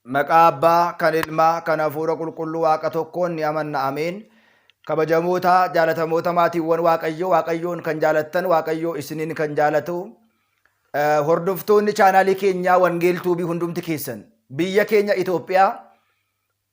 Maqaa Abbaa, kan Ilmaa, kan Hafuura Qulqulluu Waaqa tokkoon ni amanna. Ameen. Kabajamoota, jaalatamoota maatiiwwan Waaqayyoo, Waaqayyoon kan jaalattan, Waaqayyoo isiniin kan jaalatu, hordoftoonni chaanaalii keenyaa Wangeel Tuubii hundumti keessan biyya keenya Itoophiyaa,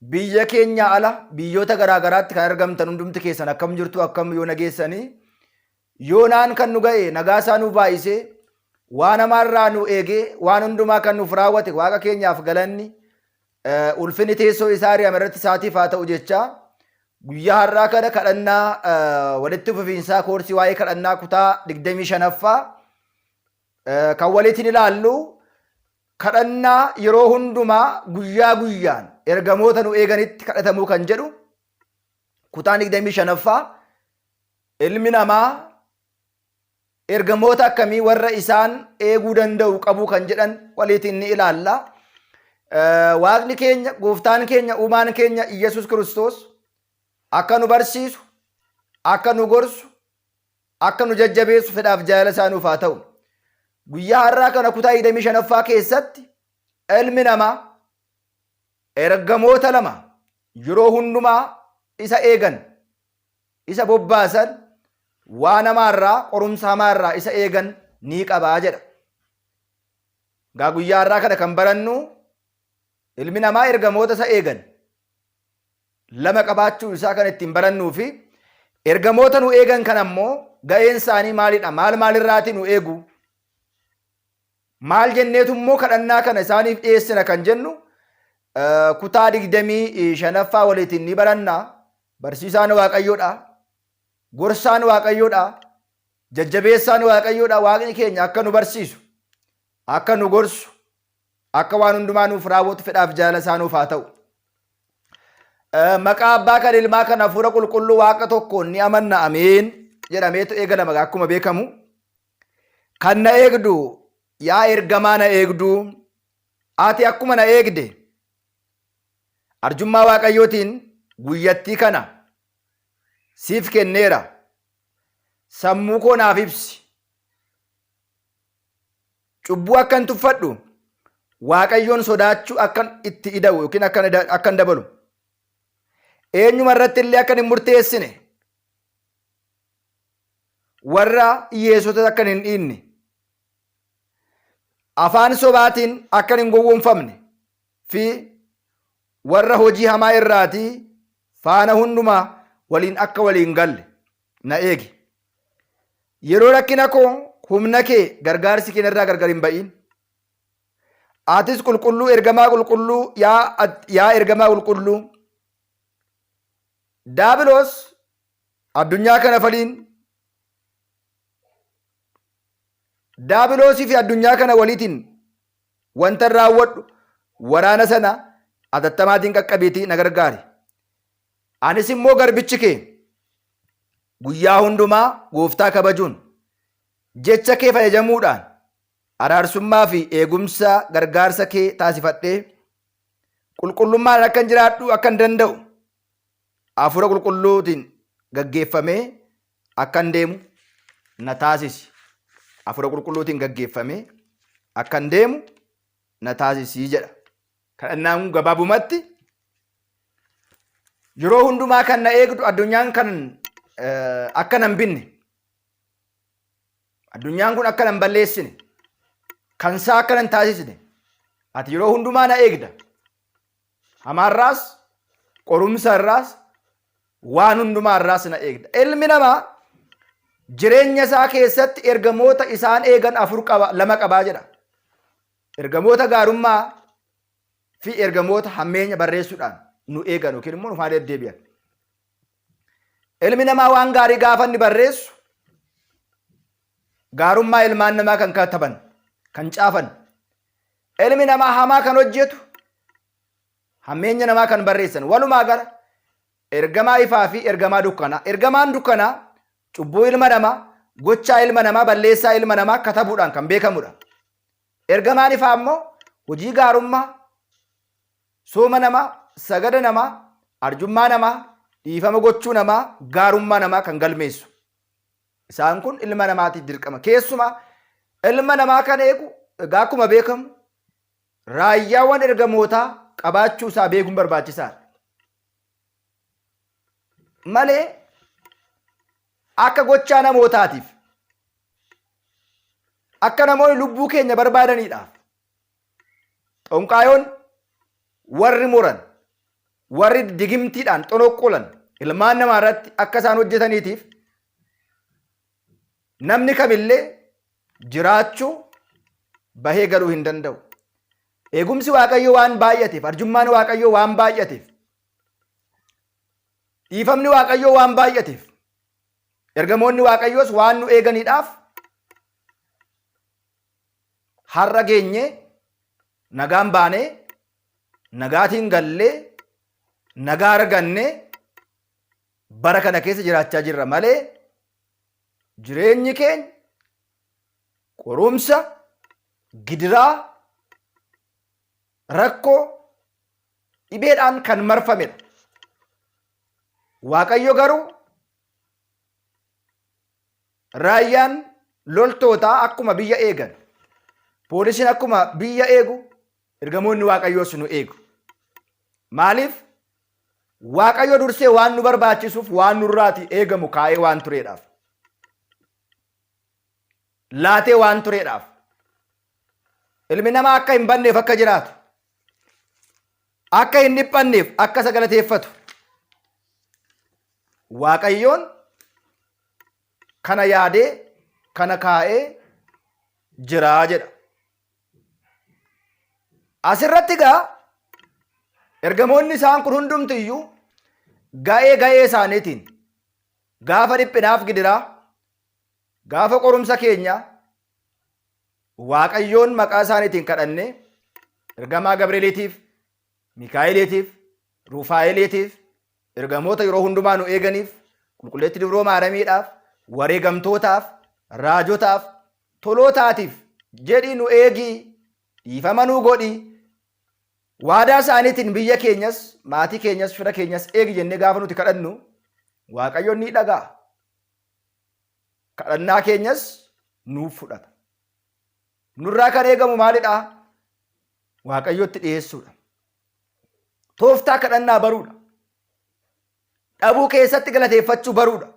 biyya keenya ala biyyoota garaa garaatti kan argamtan hundumti keessan akkam jirtu, akkam yoo nageessanii? Yoonaan kan nu ga'e, nagaa isaa nuuf baay'isee, waan hamaarraa nu eegee, waan hundumaa kan nuuf raawwate Waaqa keenyaaf galanni, ulfinni teessoo isaa ari'ame irratti isaatiif haa ta'u jechaa, guyyaa har'aa kana kadhannaa walitti fufiinsaa koorsii waa'ee kadhannaa kutaa 25ffaa kan walitti ilaallu, kadhannaa yeroo hundumaa guyyaa guyyaan ergamoota nu eeganitti kadhatamuu kan jedhu kutaan 25ffaa, ilmi namaa ergamoota akkamii warra isaan eeguu danda'u qabu kan jedhan waliitiin ni ilaalla. Waaqni keenya, gooftaan keenya, uumaan keenya Iyyasuus Kiristoos akka nu barsiisu, akka nu gorsu, akka nu jajjabeessu fedhaaf jaalala isaa nuuf haa ta'u. Guyyaa har'aa kana kutaa 25ffaa keessatti ilmi namaa ergamoota lama yeroo hundumaa isa eegan, isa bobbaasan, waan hamaarraa, qorumsa hamaarraa isa eegan ni qabaa jedha. Gaa guyyaa har'aa kana kan barannu ilmi namaa ergamoota isa eegan lama qabaachuu isaa kan ittiin barannuu fi ergamoota nu eegan kan ammoo ga'een isaanii maalidha? Maal maalirraati nu eegu? Maal jenneetu immoo kadhannaa kana isaaniif dhiyeessina kan jennu kutaa 25ffaa waliitiin ni baranna. Barsiisaan Waaqayyoodha. Gorsaan Waaqayyoodha. Jajjabeessaan Waaqayyoodha. Waaqni keenya akka nu barsiisu, akka nu gorsu, akka waan hundumaa nuuf raawwatu fedhaaf jaalala isaa nuuf haa ta'u. Maqaa Abbaa, kan Ilmaa, kan Hafuura Qulqulluu Waaqa tokkoon ni amanna. Ameen jedhameetu eegalama akkuma beekamu. Kan na eegdu, yaa ergamaa na eegdu, ati akkuma na eegde arjummaa Waaqayyootiin guyyattii kana siif kenneera. Sammuu koo naaf ibsi. Cubbuu akkan tuffadhu, Waaqayyoon sodaachuu akkan itti ida'u yookiin akkan dabalu. Eenyuma irratti illee akkan hin murteessine, warra hiyyeessota akkan hin dhiinne, afaan sobaatiin akkan hin gowwoomfamne fi warra hojii hamaa irraatii faana hundumaa waliin akka waliin galle na eegi. Yeroo rakkina koo humna kee, gargaarsi kee narraa gargar hin ba'iin. Atis qulqulluu ergamaa qulqulluu, yaa ergamaa qulqulluu, Daabiloos addunyaa kana faliin, Daabiloosii fi addunyaa kana waliitiin wanta raawwadhu waraana sana atattamaatiin qaqqabiitii na gargaari. Anis immoo garbichi kee guyyaa hundumaa gooftaa kabajuun, jecha kee fayyadamuudhaan, araarsummaa fi eegumsa gargaarsa kee taasifadhee qulqullummaan akkan jiraadhu akkan danda'u, Hafuura Qulqulluutiin gaggeeffamee akkan deemu na taasisi. Hafuura Qulqulluutiin gaggeeffamee akkan deemu na taasisi jedha. Kadhannaan kun gabaabumatti yeroo hundumaa kan na eegdu, addunyaan kan akka nan binne, addunyaan kun akka nan balleessine, kan isaa akka nan taasisne, ati yeroo hundumaa na eegda. Hamaarraas, qorumsa irraas, waan hundumaa irraas na eegda. Ilmi namaa jireenya isaa keessatti ergamoota isaan eegan afur qaba, lama qabaa jedha. Ergamoota gaarummaa fi ergamoota hammeenya barreessuudhaan nu eegan yookiin immoo nu faana deddeebi'an. Ilmi namaa waan gaarii gaafa inni barreessu, gaarummaa ilmaan namaa kan kataban, kan caafan. Ilmi namaa hamaa kan hojjetu, hammeenya namaa kan barreessan. Walumaa gala ergamaa ifaa fi ergamaa dukkanaa. Ergamaan dukkanaa cubbuu ilma namaa, gochaa ilma namaa, balleessaa ilma namaa katabuudhaan kan beekamudha. Ergamaan ifaa immoo hojii gaarummaa, sooma namaa, sagada namaa, arjummaa namaa, dhiifama gochuu namaa, gaarummaa namaa kan galmeessu. Isaan kun ilma namaatiif dirqama. Keessumaa ilma namaa kan eegu egaa akkuma beekamu raayyaawwan ergamootaa qabaachuu isaa beekuun barbaachisaadha. Malee akka gochaa namootaatiif akka namoonni lubbuu keenya barbaadaniidhaaf xonqaayoon warri muran warri digimtiidhaan xonoqqolan ilmaan namaa irratti akka isaan hojjetaniitiif namni kamillee jiraachuu bahee galuu hin danda'u. Eegumsi Waaqayyoo waan baay'ateef, arjummaan Waaqayyoo waan baay'ateef, dhiifamni Waaqayyoo waan baay'ateef, ergamoonni Waaqayyoos waan nu eeganiidhaaf har'a geenyee nagaan baanee nagaatiin gallee nagaa argannee bara kana keessa jiraachaa jirra malee jireenyi keenya qorumsa, gidiraa, rakkoo, dhibeedhaan kan marfamedha. Waaqayyo garuu raayyaan loltootaa akkuma biyya eegan, poolisiin akkuma biyya eegu, ergamoonni Waaqayyoos nu eegu. Maaliif? Waaqayyo dursee waan nu barbaachisuuf waan nurraatii eegamu kaa'ee waan tureedhaaf. Laatee waan tureedhaaf. Ilmi namaa akka hin banneef akka jiraatu. Akka hin dhiphanneef akka isa galateeffatu. Waaqayyoon kana yaadee kana kaa'ee jiraa jedha. Asirratti egaa ergamoonni isaan kun hundumti iyyuu ga'ee ga'ee isaaniitiin gaafa dhiphinaaf gidiraa gaafa qorumsa keenya Waaqayyoon maqaa isaaniitiin kadhannee ergamaa Gabreeliitiif, Mikaa'eliitiif, Ruufaa'eliitiif, ergamoota yeroo hundumaa nu eeganiif, qulqulleetti dubroo Maaramiidhaaf, wareegamtootaaf, raajotaaf, tolootaatiif jedhii nu eegii, dhiifama nuu godhi, waadaa isaaniitiin biyya keenyas, maatii keenyas, fira keenyas eegi jennee gaafa nuti kadhannu Waaqayyoon ni dhaga'a. Kadhannaa keenyas nuuf fudhata. Nurraa kan eegamu maalidha? Waaqayyotti dhiyeessuudha. Tooftaa kadhannaa baruudha. Dhabuu keessatti galateeffachuu baruudha.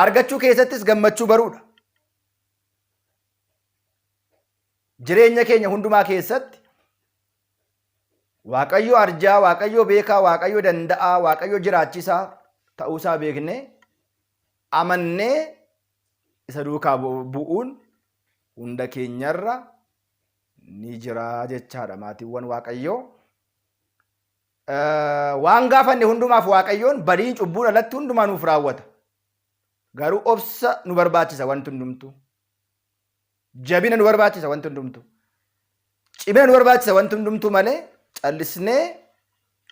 Argachuu keessattis gammachuu baruudha. Jireenya keenya hundumaa keessatti Waaqayyo arjaa, Waaqayyo beekaa, Waaqayyo danda'aa, Waaqayyo jiraachisaa ta'uusaa beeknee amannee isa duukaa bu'uun hunda keenyarra ni jira jechaadha maatiiwwan Waaqayyoo. Waan gaafanne hundumaaf Waaqayyoon badiin cubbuun alatti hundumaa nuuf raawwata. Garuu obsa nu barbaachisa wanti hundumtuu. Jabina nu barbaachisa wanti hundumtuu. Cimina nu barbaachisa wanti hundumtuu malee callisnee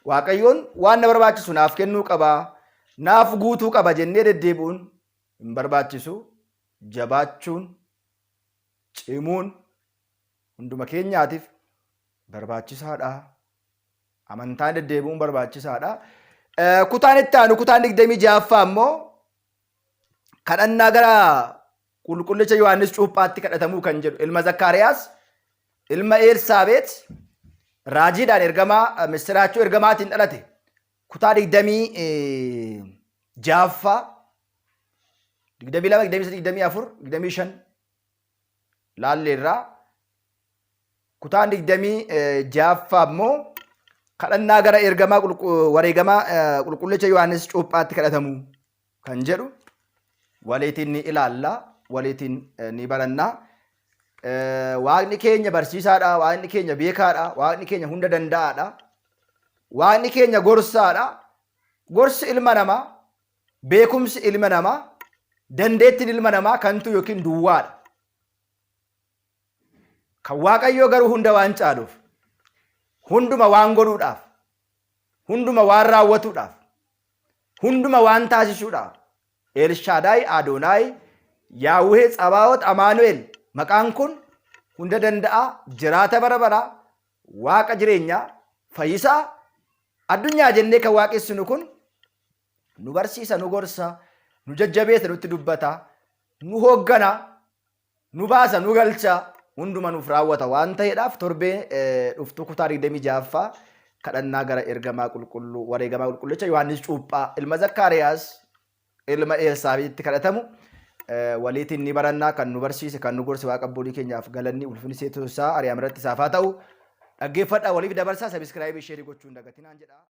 Waaqayyoon waan na barbaachisu naaf kennuu qaba, naaf guutuu qaba jennee deddeebi'uun hin barbaachisu. Jabaachuun, cimuun hunduma keenyaatiif barbaachisaadha. Amantaan deddeebi'uun barbaachisaadha. Kutaan itti aanu kutaan 26ffaa immoo kadhannaa gara qulqullicha Yohaannis Cuuphaatti kadhatamuu kan jedhu ilma Zakkaariyaas ilma Eelsaabeet raajiidhaan ergamaa missiraachuu ergamaatiin dhalate kutaa 26ffaa 22 23 24 25 laalleerraa kutaan 26ffaa immoo kadhannaa gara ergamaa wareegamaa qulqullicha Yohaannis Cuuphaatti kadhatamu kan jedhu waliitiin ni ilaalla, waliitiin ni baranna. Waaqni keenya barsiisaadha, waaqni keenya beekaadha, waaqni keenya hunda danda'aadha, waaqni keenya gorsaadha. Gorsi ilma namaa, beekumsi ilma namaa, dandeettiin ilma namaa kantu yookiin duwwaadha. Kan Waaqayyoo garuu hunda waan caaluuf, hunduma waan godhuudhaaf, hunduma waan raawwatuudhaaf, hunduma waan taasisuudhaaf, Elshaadaay, Adoonaay, Yaawuhee, Tsabaa'oot, Amaanu'el maqaan kun hunda danda'aa, jiraata bara baraa, Waaqa jireenyaa, fayyisaa addunyaa jennee kan waaqessinu kun nu barsiisa, nu gorsa, Nu jajjabeessa, nutti dubbata, nu hooggana, nu baasa, nu galcha, hunduma nuuf raawwata waan ta'eedhaaf torbee dhuftuu kutaa 26ffaa kadhannaa gara ergamaa qulqulluu wareegamaa qulqullicha Yohaannis Cuuphaa ilma Zakkaariyaas ilma Elsaabeexitti kadhatamu waliitiin ni barannaa. Kan nu barsiise, kan nu gorse Waaqa abboolii keenyaaf galanni ulfinni seetu isaa ari'am irratti isaaf haa ta'u. Dhaggeeffadhaa, waliif dabarsaa, subscribe, share gochuu hin dagatinaan jedha.